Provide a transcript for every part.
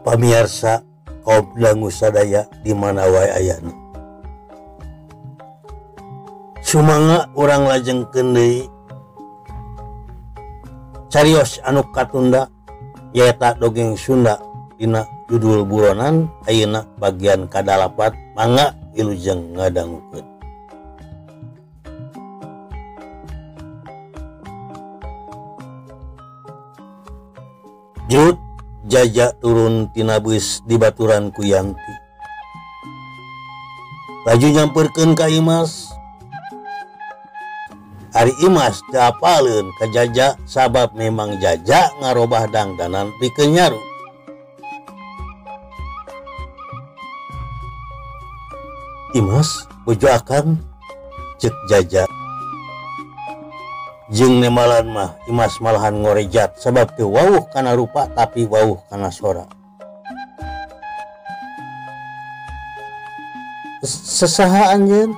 Pamiarsa kaum dangu sadaya di mana wae ayana. Sumangga urang lajengkeun deui carios anu katunda nyaeta dongeng Sunda dina judul Buronan ayeuna bagian kadalapat mangga wilujeng ngadangukeun. Jrut Jaja turun tina beus di baturan ku Yanti. Laju nyamperkeun ka Imas. Ari Imas teu apaleun ka Jaja sabab memang Jaja ngarobah dangdanan pikeun nyaru. Imas bojo akang ceuk Jaja. Jeung nemalan mah Imas malahan ngorejat sabab teu wawuh kana rupa tapi wawuh kana sora. Sesaha anjeun?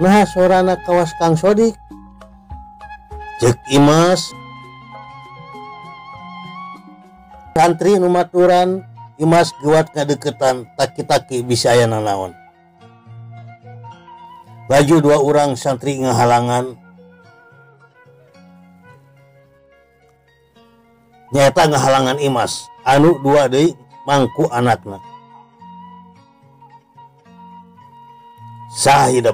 Nah sorana kawas Kang Sodik. Ceuk Imas. Santri nu maturan Imas geuwat ngadeukeutan taki-taki bisa aya nanaon. Laju dua urang santri ngahalangan. Nyata ngahalangan Imas anu dua deui mangku anakna. Sah hidep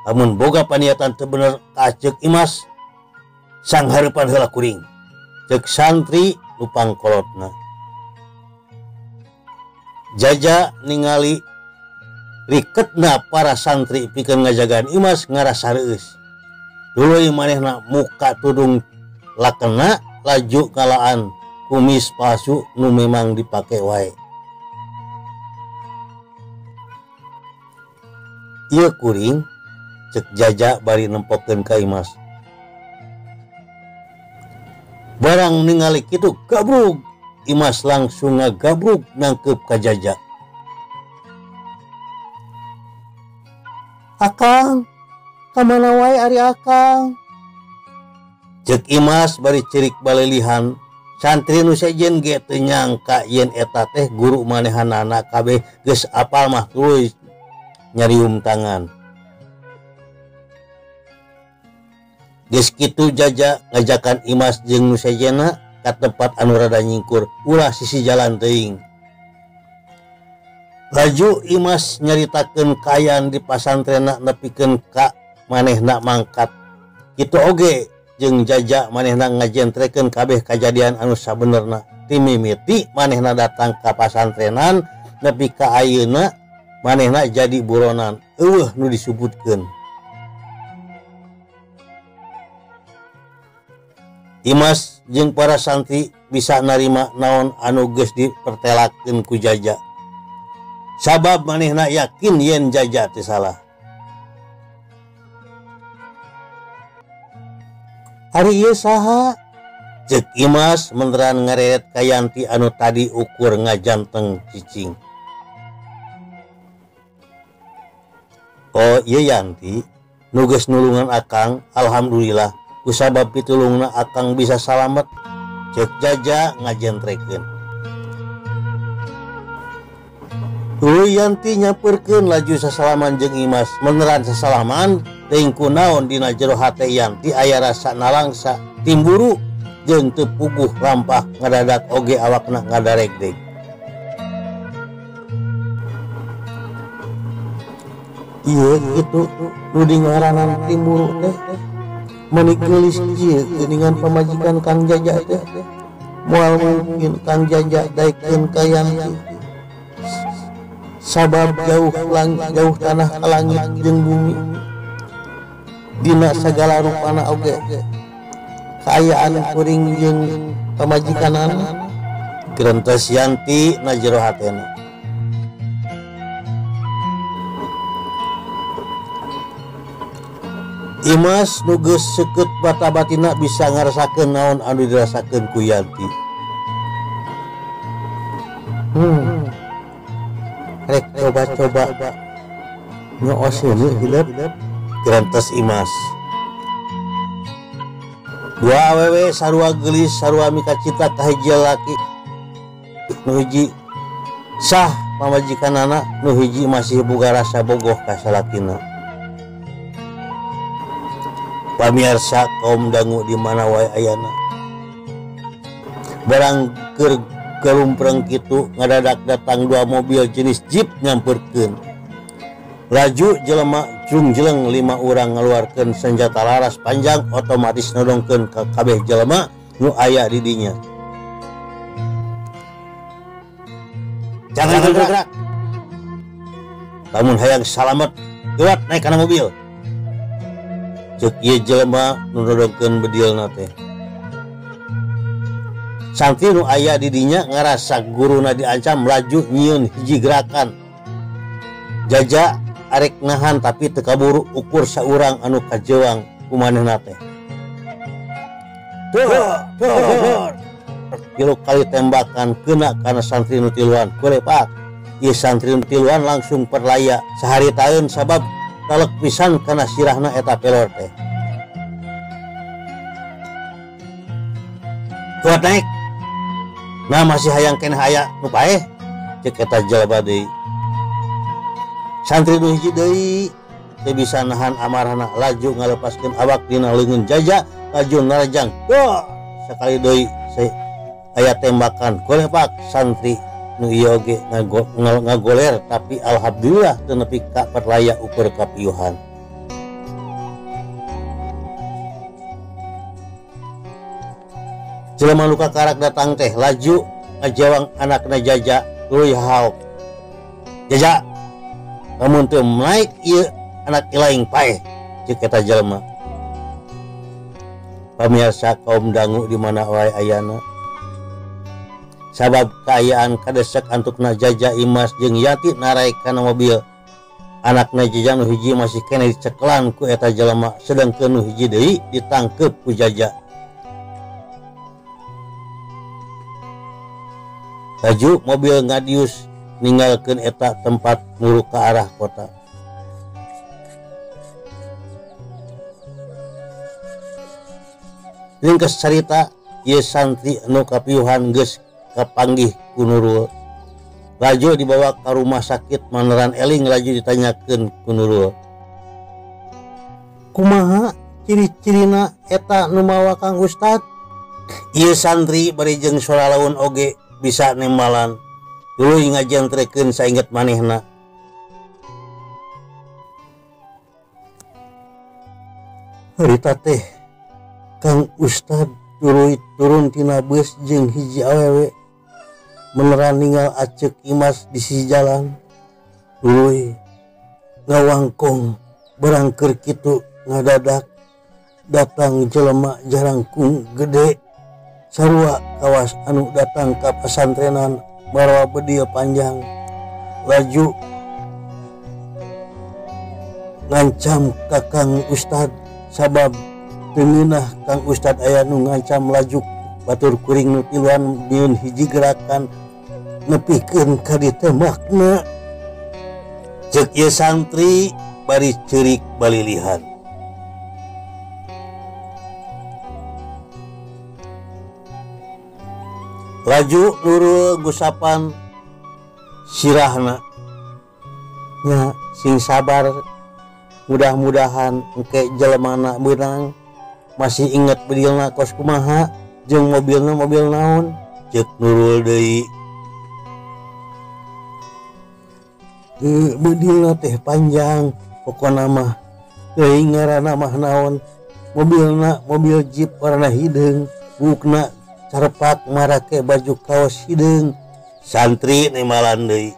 lamun boga paniatan teu bener kaceuk Imas sang hareupan heula kuring ceuk santri nu pangkolotna. Jaja ningali riketna para santri pikeun ngajagaan Imas ngarasa reueus. Tuluy manehna muka tudung lakena laju kalaan kumis palsu nu memang dipake wae. Ieu kuring ceuk Jaja bari nempokeun ka Imas. Barang ningali kitu gabrug, Imas langsung ngagabrug nangkeup ka Jaja. Akang, kamana wae ari akang? Ceuk Imas bari cerik balelihan. Santri nu sejen ge teu nyangka yen eta teh guru manehanana kabeh geus apal mah tuluy nyarium tangan. Geus kitu Jaja ngajakan Imas jeung nu sejenna ka tempat anu rada nyingkur ulah sisi jalan teuing. Laju Imas nyaritakeun kaayaan di pasantrenna nepikeun ka manehna mangkat. Kitu oge jeung Jaja manehna ngajentrekeun kabeh kajadian anu sabenerna. Timimiti manehna datang ka pasantrenan nepi ka ayeuna manehna jadi buronan eueuh nu disebutkeun. Imas jeung para santri bisa narima naon anu geus dipertelakeun ku Jaja. Sabab manehna yakin yen Jaja teu salah. Ari ieu saha? Ceuk Imas meneran ngareret ka Yanti anu tadi ukur ngajanteng cicing. Oh ieu Yanti nu geus nulungan akang, alhamdulillah kusabab pitulungna akang bisa salamet. Ceuk Jaja ngajentrekeun. Tuluy Yanti nyamperkeun laju sasalaman jeung Imas. Meneran sasalaman teuing kunaon dina jero hate Yanti aya rasa nalangsa timburu jeung teu puguh rampah ngadadak oge awakna ngadaregdeg. Ieu kitu nu dingaranan timburu teh meuni geulis ieu geuningan pamajikan Kang Jaja teh. Moal mungkin Kang Jaja daekeun ka Yanti sabab jauh jauh tanah ka langit jeung bumi. Dina sagala rupana oge kaayaan kuring jeung pamajikanana gerentes Yanti na jero hatena. Imas nu geus seukeut bata-batina bisa ngarasakeun naon anu dirasakeun ku Yanti. Rek coba-coba nyoos ieu hidup gerentes Imas. Dua awewe sarua geulis sarua mikacita ka hiji lalaki. Nu hiji sah pamajikanana, nu hiji masih boga rasa bogoh ka salakina. Pamirsa kaum dangu di mana wae ayana. Barang keur galumpreng kitu ngadadak datang dua mobil jenis jeep nyamperkeun. Laju jelema jungjeleng 5 urang ngaluarkeun senjata laras panjang otomatis nodongkeun ka kabeh jelema nu aya di dinya. Jangan bergerak. Lamun hayang salamet, lewat naik kana mobil. Ceuk ieu jelema nu nodongkeun bedilna teh. Santri nu aya di dinya ngarasa guruna diancam laju nyieun hiji gerakan. Jaja arek nahan tapi teu kaburu ukur saurang anu kajewang ku manehna teh. Tuh, tilu kali tembakan kena kana santri nu tiluan kulepak. Ieu santri nu tiluan langsung perlaya saharitaeun sabab talek pisan kana sirahna eta pelor teh. Kuat naik. Nah masih hayang keneh aya nu paeh ceuk eta jelema deui. Santri nu hiji deui teu bisa nahan amarahna laju ngalepaskeun awak dina leungeun Jaja laju narajang. Wah, sekali deui aya tembakan golepak santri nu ieu oge ngagoler tapi alhamdulillah teu nepi ka perlaya ukur kapiuhan. Jelema nu kakarak datang teh laju ngajewang anakna Jaja tuluy haok. Jaja, lamun teu naik ieu anak ilaing paeh ceuk eta jelema. Pamirsa kaum dangu di mana wae ayana. Sabab kaayaan kadesek antukna Jaja Imas jeung Yati naraek kana mobil. Anakna Jaja nu hiji masih keneh dicekelan ku eta jelema sedengkeun nu hiji deui ditangkep ku Jaja. Laju mobil ngadius ninggalkeun eta tempat muru ka arah kota. Ringkes carita ieu santri anu kapiuhan geus kapanggih ku Nurul. Laju dibawa ka rumah sakit maneran eling laju ditanyakeun ku Nurul. Kumaha ciri-cirina eta nu mawa Kang Ustad? Ieu santri bari jeung soralaun oge bisa nembalan. Tuluy ngajentrekeun sainget manehna. Harita teh Kang Ustad tuluy turun tina beus jeung hiji awewe. Meneran ninggal Acek Imas di sisi jalan. Tuluy ngawangkong berangker kitu ngadadak datang jelema jarangkung gede sarua kawas anu datang ka pasantrenan marawa bedil panjang laju ngancam ka Kang Ustad sabab teu ngeunah Kang Ustad aya nu ngancam laju batur kuring nu tiluan nyieun hiji gerakan nepikeun ka ditembakna. Ceuk ieu santri bari ceurik balilihan. Laju Nurul gusapan sirahna nya sing sabar mudah-mudahan engke jelemana beunang masih inget bedilna kos kumaha jeung mobilna mobil naon ceuk Nurul deui. Bedilna teh panjang pokona mah teuing ngaranna mah naon mobilna mobil jeep warna hideung bukna carepak marake baju kaos hideung santri nembalan deui.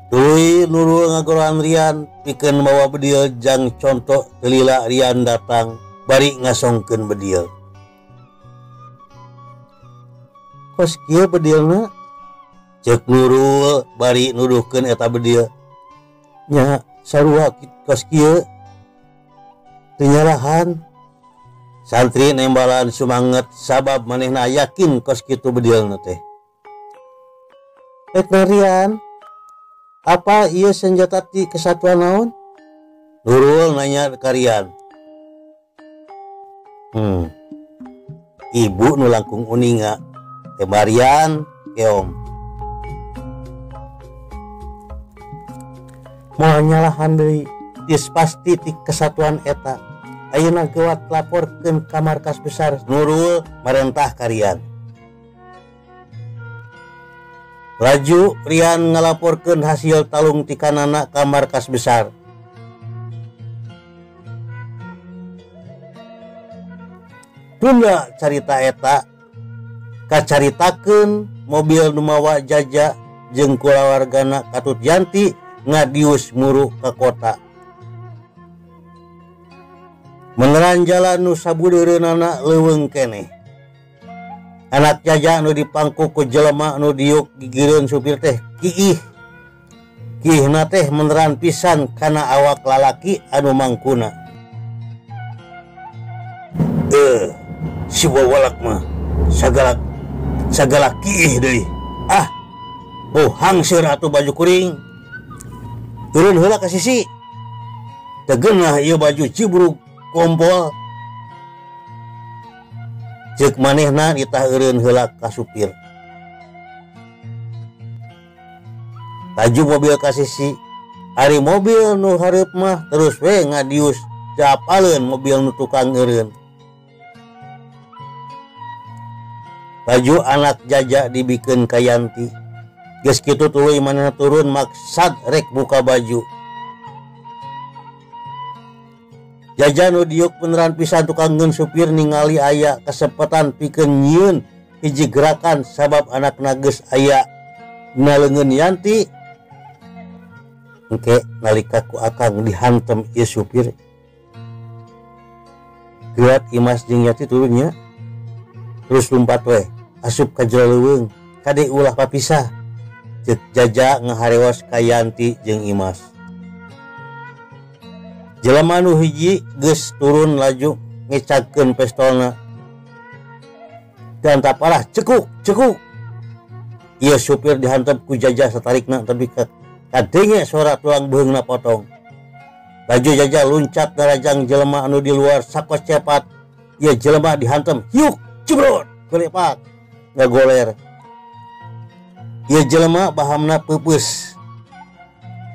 Tuluy Nurul ngagoroan Rian pikeun mawa bedil jang conto telila Rian datang bari ngasongkeun bedil. Kos kieu bedilna? Ceuk Nurul bari nuduhkeun eta bedil. Nya sarua kos kieu teu nyalahan. Santri nembalan sumanget sabab manehna yakin kos kitu bedilna teh. Rek Rian, apa ieu senjata ti kesatuan naon? Nurul nanya ka Rian. Ibu nu langkung uninga tebarian keom. Moal nyalahan deui geus pasti ti kesatuan eta. Ayeuna geuwat laporkeun ka markas besar. Nurul marentah ka Rian. Laju Rian ngalaporkeun hasil talung tikanana ka markas besar. Tunda carita eta kacaritakeun mobil nu mawa Jaja jeung kulawargana katut Yanti ngadius muru ka kota. Meneran jalan nu sabudeureunana leuweung keneh. Anak Jaja nu dipangku ku jelema nu diuk gigireun supir teh kiih. Kiihna teh meneran pisan kana awak lalaki anu mangkuna. Si wawalak mah sagala kiih deui. Ah, oh hangseur atuh baju kuring. Turun heula ka sisi. Tegeunah ieu baju cibrug kompol. Ceuk manehna ditah eureun heula ka supir. Laju mobil ka sisi. Ari mobil nu hareup mah terus we ngadius japaleun mobil nu tukang eureun. Laju anak Jaja dibikeun ka Yanti. Geus kitu tuluy manehna turun maksad rek buka baju. Jaja nu diuk beneran pisan tukangeun supir ningali aya kesempatan pikeun nyieun hiji gerakan sabab anakna geus aya na leungeun Yanti. Engke nalika ku akang dihantem ieu supir. Geuat Imas jeung Yanti turunnya. Terus lumpat weh asup ka jero leuweung kade ulah papisah. Ceuk Jaja ngaharewas ka Yanti jeung Imas. Jelema nu hiji geus turun laju ngecagkeun pistolna. Dan taparah cekuk cekuk. Ieu supir dihantem ku Jaja satarikna tapi kadenge sora tulang beuheungna potong. Laju Jaja luncat narajang jelema anu di luar sakos cepat. Ieu jelema dihantem hiuk cebrot gelepak ngagoler. Ieu jelema bahamna peupeus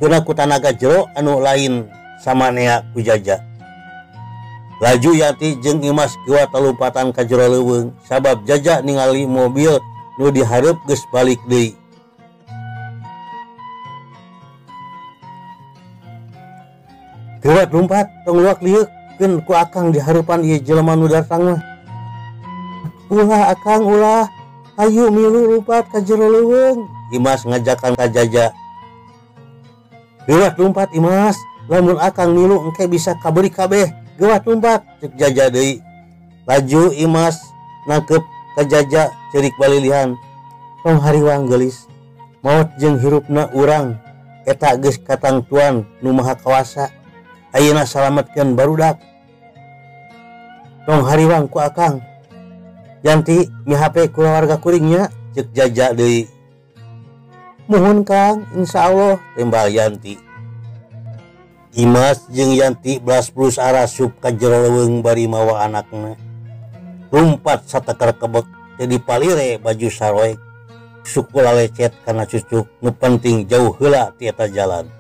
kena ku tanaga jero anu lain samanea ku Jaja. Laju Yanti jeung Imas geuwat talumpatan ka jero leuweung sabab Jaja ningali mobil nu dihareup geus balik deui. Geuwat lumpat tong luak lieukeun ku akang dihareupan ieu jelema nu datang mah. Ulah akang ulah, ayo milu lumpat ka jero leuweung. Imas ngajakan ka Jaja. Geuwat lumpat Imas, lamun akang milu engke bisa kaberi kabeh. Geuwat lumpat ceuk Jaja deui. Laju Imas nangkep ka Jaja ceurik balilihan. Tong hariwang geulis, maot jeung hirupna urang eta geus katangtuan nu maha kawasa. Ayeuna salametkeun barudak. Tong hariwang ku akang. Yanti mihape kulawarga kuringnya ceuk Jaja deui. Muhun Kang, insyaallah tembal Yanti. Imas jeung Yanti belas bulus arasup ka jero leuweung bari mawa anakna. Lumpat sateker kebek teu dipalire baju saroek. Suku lalecet kana cucuk nu penting jauh heula ti eta jalan.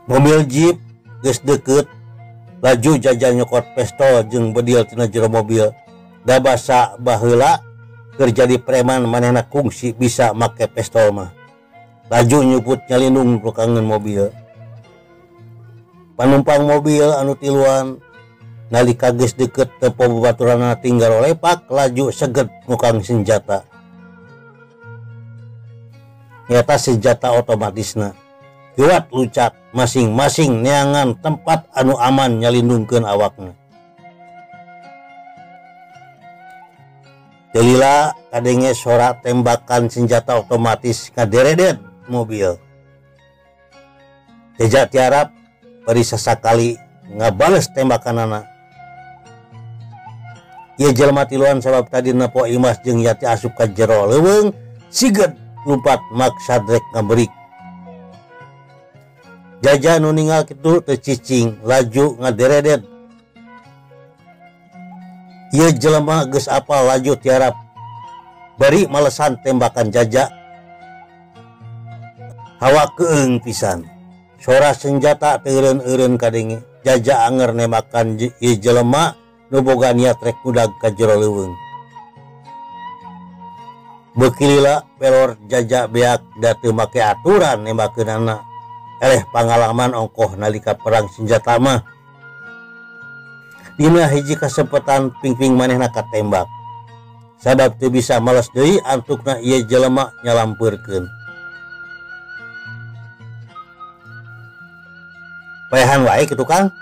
Mobil jeep geus deukeut. Laju Jaja nyokot pistol jeung bedil tina jero mobil. Da basa baheula keur jadi preman manehna kungsi bisa make pistol mah. Laju nyuput nyalindung tukangeun mobil. Panumpang mobil anu tiluan nalika geus deukeut tepo babaturanna tinggal lepak laju seget ngukang senjata. Nyata senjata otomatisna. Geuwat lucat masing-masing neangan tempat anu aman nyalindungkeun awakna. Delila kadenge sora tembakan senjata otomatis ngaderedet mobil. Jaja tiarap bari sasakali ngabales tembakanana. Ieu jelema tiluan sabab tadi nepo Imas jeung Yati asup ka jero leuweung siget lumpat maksad rek ngaberik. Jaja nu ninggal kitu teu cicing laju ngaderedet. Ieu jelema geus apal laju tiarap. Bari malesan tembakan Jaja. Hawa keung pisan. Sora senjata teu eureun-eureun kadenge. Jaja anger nembakan ieu jelema nu boga niat rek ngudag ka jero leuweung. Beuki lila pelor Jaja beak da teu make aturan nembakeunana. Eleh pangalaman ongkoh nalika perang senjata mah. Dina hiji kasempatan pingping manehna katembak. Sabab teu bisa males deui antukna ieu jelema nyalampeurkeun. Paehan wae kitu Kang.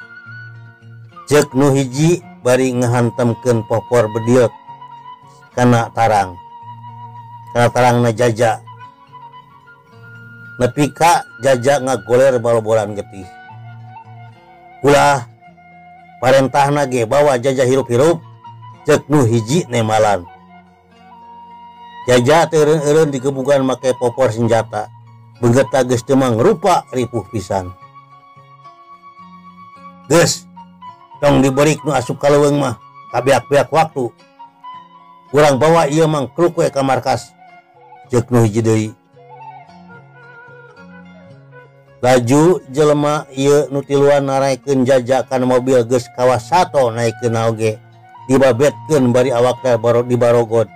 Ceuk nu hiji bari ngahantemkeun popor bedil kana tarang. Kana tarangna Jaja. Nepi ka Jaja ngagoler baloboran getih. Ulah parentahna ge bawa Jaja hirup-hirup, ceuk nu hiji nemalan. Jaja teu eureun-eureun digebugan make popor senjata. Beungeutna geus teu mangrupa ripuh pisan. Geus, tong diberik nu asup ka leuweung mah, kabeak-beak waktu. Urang bawa ieu mangkluk we ka markas, ceuk nu hiji deui. Laju jelema ieu nu tiluan naraekeun Jaja kana mobil geus kawasato naikeun oge dibabetkeun bari awakna dibarogod.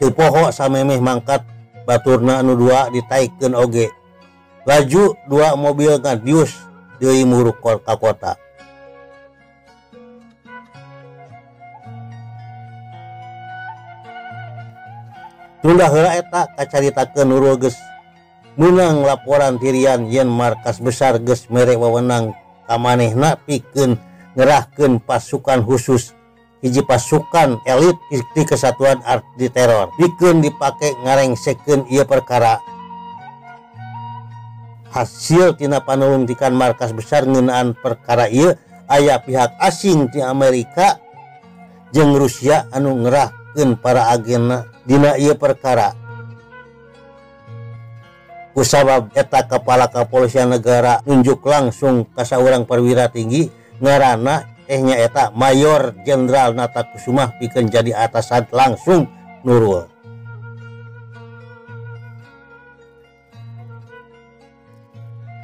Teu poho samemeh mangkat baturna anu dua ditaikeun oge. Laju dua mobil ngadius deui muruk ka kota. Tunda heula eta kacaritakeun Nurul geus meunang laporan tirian yen markas besar geus mere wewenang ka manehna pikeun ngerahkeun pasukan khusus hiji pasukan elit di kesatuan anti teror pikeun dipake ngarengsekeun ieu perkara. Hasil tina panulungtikan markas besar ngeunaan perkara ieu aya pihak asing ti Amerika jeung Rusia anu ngerahkeun para agenna dina ieu perkara. Kusabab eta kepala kepolisian negara nunjuk langsung ka saurang perwira tinggi ngaranna nyaeta Mayor Jenderal Nata Kusumah pikeun jadi atasan langsung Nurul.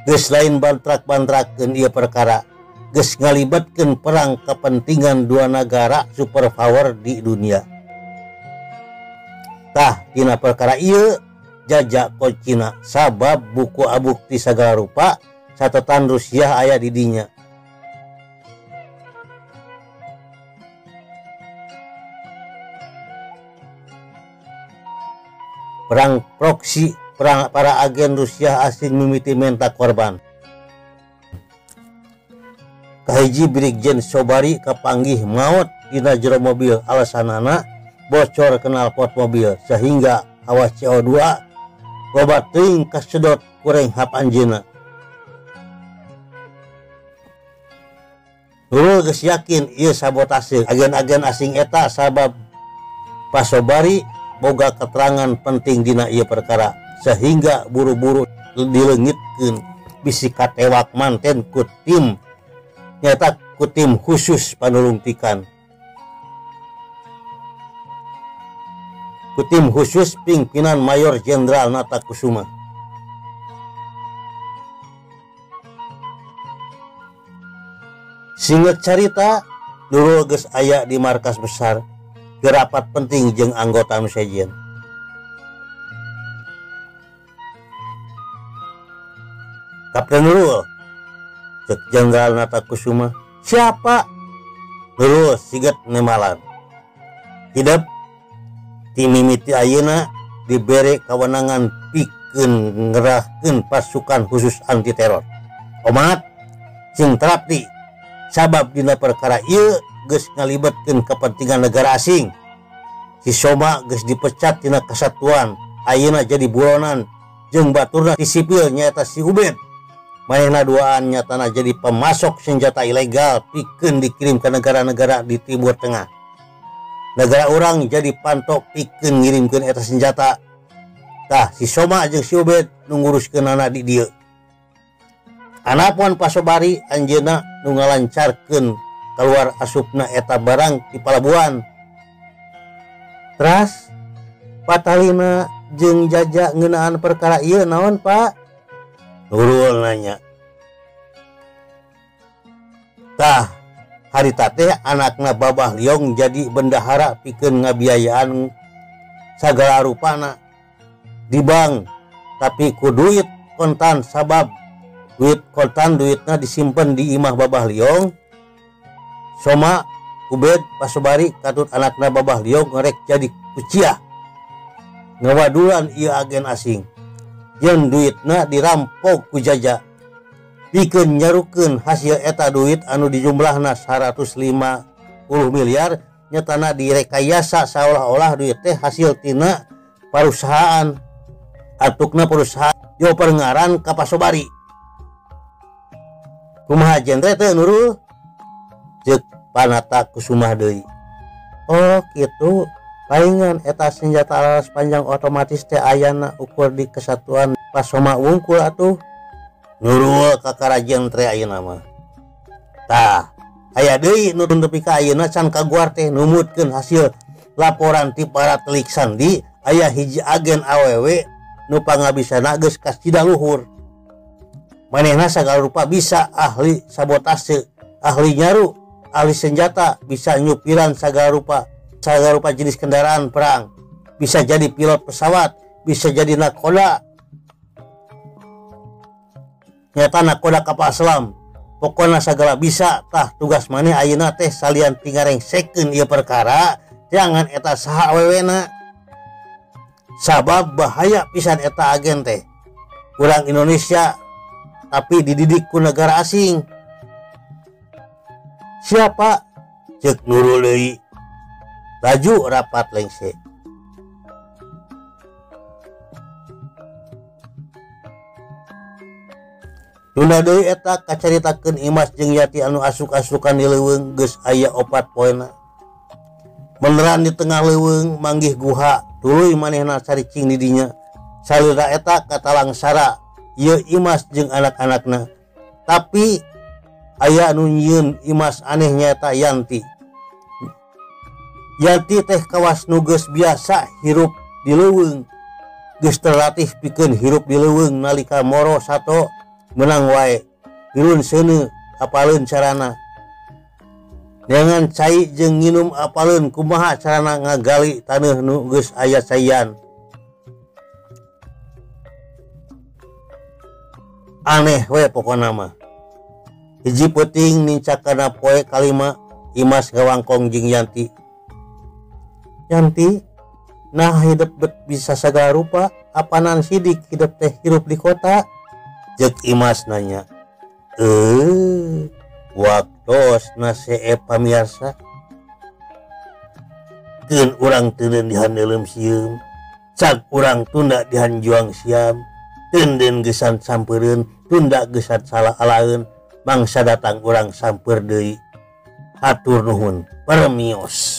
Geus lain bantrak-bantrakeun ieu perkara, geus ngalibatkeun perang kepentingan dua negara superpower di dunia. Tah dina perkara ieu Jaja kocina sabab buku abukti sagala rupa catatan Rusia aya di dinya. Perang proksi perang para agen Rusia asing mimiti menta korban. Kahiji Brigjen Sobari kapanggih maot dina jero mobil alasanana bocor knalpot mobil sehingga hawa CO2 loba teuing kasedot kureng hap anjeunna. Nurul geus yakin ieu sabotase agen-agen asing eta sabab Pasobari boga keterangan penting dina ieu perkara sehingga buru-buru dileungitkeun bisi katewak manten ku tim nyata ku tim khusus panulungtikan. Ku tim khusus pimpinan Mayor Jenderal Nata Kusuma. Singkat carita, Nurul geus aya di markas besar keur rapat penting jeung anggota nu sejen. Kapten Nurul, cek Jenderal Nata Kusuma, siapa? Nurul siget nemalan. Hidep timimiti ayeuna dibere kawenangan pikeun ngerahkeun pasukan khusus anti teror. Omat sing terapti sabab dina perkara ieu geus ngalibatkeun kepentingan negara asing. Si Soma geus dipecat tina kesatuan, ayeuna jadi buronan jeung baturna ti sipil nyaeta si Ubed. Manehna duaan nyatana jadi pemasok senjata ilegal pikeun dikirim ke negara-negara di Timur Tengah. Negara urang jadi pantok pikeun ngirimkeun eta senjata. Tah si Soma jeung si Ubed nu nguruskeunana di dieu. Anapun Pak Sobari anjeunna nu ngalancarkeun keluar asupna eta barang di palabuhan. Teras patalina jeung Jaja ngeunaan perkara ieu naon Pak? Nurul nanya. Tah harita teh anakna Babah Liong jadi bendahara pikeun ngabiayaan sagala rupana di bank, tapi ku duit kontan sabab duit kontan duitna disimpen di imah Babah Liong. Soma Ubed Pak Sobari katut anakna Babah Liong ngerek jadi kuciah ngawadulan ieu agen asing jeung duitna dirampok ku Jaja pikeun nyarukeun hasil eta duit anu dijumlahna 150 miliar nyatana direkayasa seolah-olah duit teh hasil tina perusahaan atukna perusahaan dioper ngaran ka Pak Sobari. Kumaha genre teh Nurul? Ceuk Panata Kusumah deui. Oh kitu, palingan eta senjata laras panjang otomatis teh ayana ukur di kesatuan Pasoma wungkul atuh. Nurul kakara jentre ayeuna mah. Tah, aya deui nu nepi ka ayeuna can kaguar teh numutkeun hasil laporan ti para telik sandi aya hiji agen awewe nu pangabisana geus kasida luhur. Manehna sagala rupa bisa ahli sabotase, ahli nyaru, ahli senjata, bisa nyupiran sagala rupa jenis kendaraan perang, bisa jadi pilot pesawat, bisa jadi nakoda. Nyata nakoda kapal selam. Pokona sagala bisa. Tah tugas maneh ayeuna teh salian tingarengsekeun ieu perkara, jangan eta saha awewena. Sabab bahaya pisan eta agen teh. Urang Indonesia tapi dididik ku negara asing. Siapa? Ceuk Nurul deui. Laju rapat lengse. Tunda deui eta kacaritakeun Imas jeung Yati anu asuk-asukan di leuweung geus aya 4 poena. Meneran di tengah leuweung manggih guha, tuluy manehna caricing di dinya. Salira eta katalangsara ieu Imas jeung anak-anakna. Tapi aya anu nyieun Imas aneh nyaeta Yanti. Yanti teh kawas nu geus biasa hirup di leuweung. Geus terlatih pikeun hirup di leuweung nalika moro sato menang wae. Dirun seuneu apaleun carana. Neangan cai jeung nginum apaleun kumaha carana ngagali taneuh nu geus aya caian. Aneh we pokona mah. Hiji peuting nincak kana poe kalima Imas ngawangkong jeung Yanti. Yanti, nah hidup bet bisa sagala rupa, apanan sidik hidup teh hirup di kota? Ceuk Imas nanya. Waktosna see pamiarsa. Keun urang teureun dihaneuleum sieum, cag urang tunda dihanjuang siam, teunden geusan sampeureun, tunda geusan salah alaeun, mangsa datang urang samper deui. Hatur nuhun, permios.